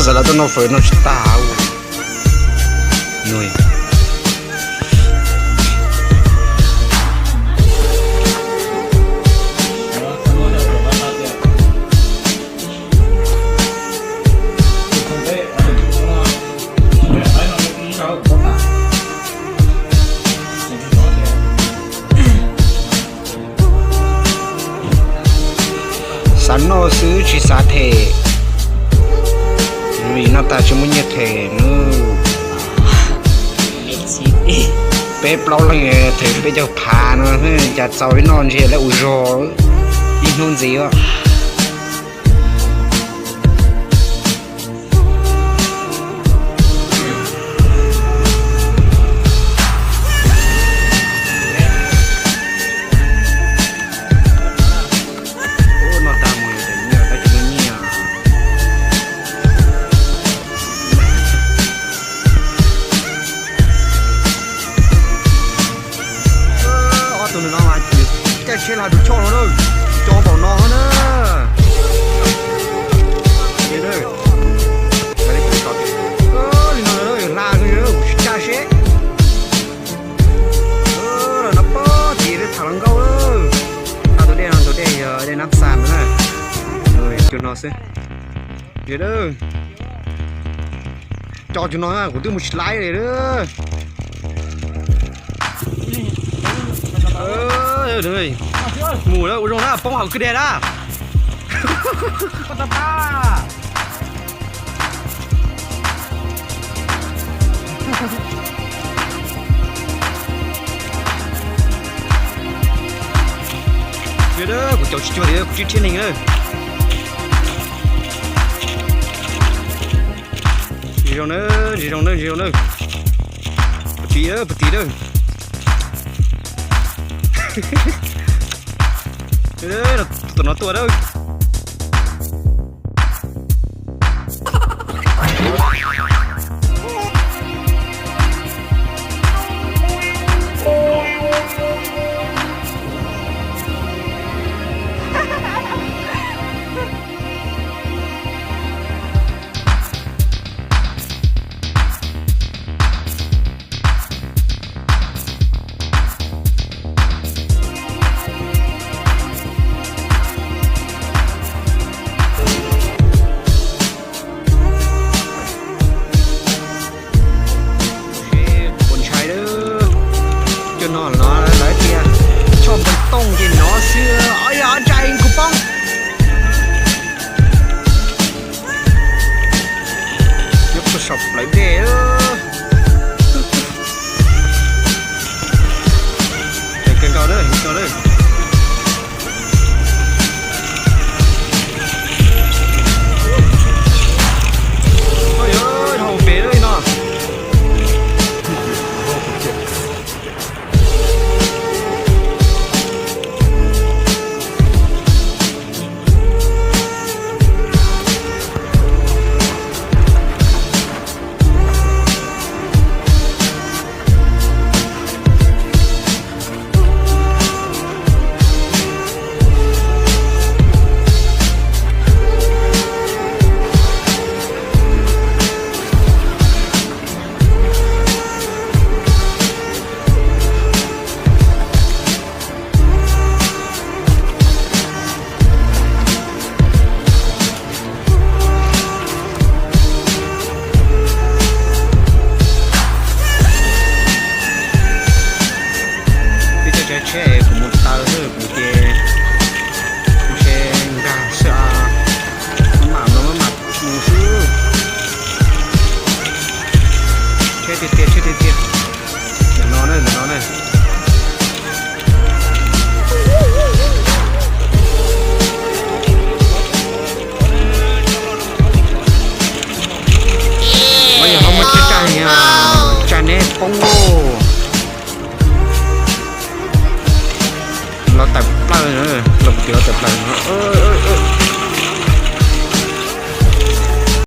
Txawm lawv tuaj noj fawm noj tsis tag. Xav noj xwb tsis xav them, vim noj tag tsis muaj nyiaj them nawb. Peb plaub leeg them peb caug phav no, cas txaus ib noj ntshe lawv ua zog ib hnub ntxiv. Ua no tag mus, tab tsis muaj nyiaj. Ob tug no mas caij tsheb los tus choj no na, coj npaum no na. Li no hla, caij seb. No pob tid tham hluas nkauj. Hla tus dej no, tus dej yog dej Nab Xas na. Tus no xwb. Coj tus no kuv twb mus tsis laib li. Mus lawm, ua zoo na, poob hauv kwj deg na. Kuv caum tsis cuag li, kuv tsis rhiab neeg na. Ntsis zoo na, ntsis zoo na, ntsis zoo na. Puag tid, puag tid na. Tus no tuaj na. Ua ntshai lawm, cov no no lawv tias choj npoo tooj ces no xwb. Ob yog ob tsa kuv poob. Nyob puag saum plawv dej. Kawg nkaus na, kawg nkaus na. Oj, dhau pem lawm no. Peb caij tsheb kuv mus taw xwb kuv ces ntshe nkag xwb, maj mam no maj mam mus xwb. Tsheb tiag tiag, tsheb tiag tiag. Ntawm no na, ntawm no na. Yog ho muaj tsheb tsa, tsa neb poob lauj. Los tawm plaws, los tawm plaws no.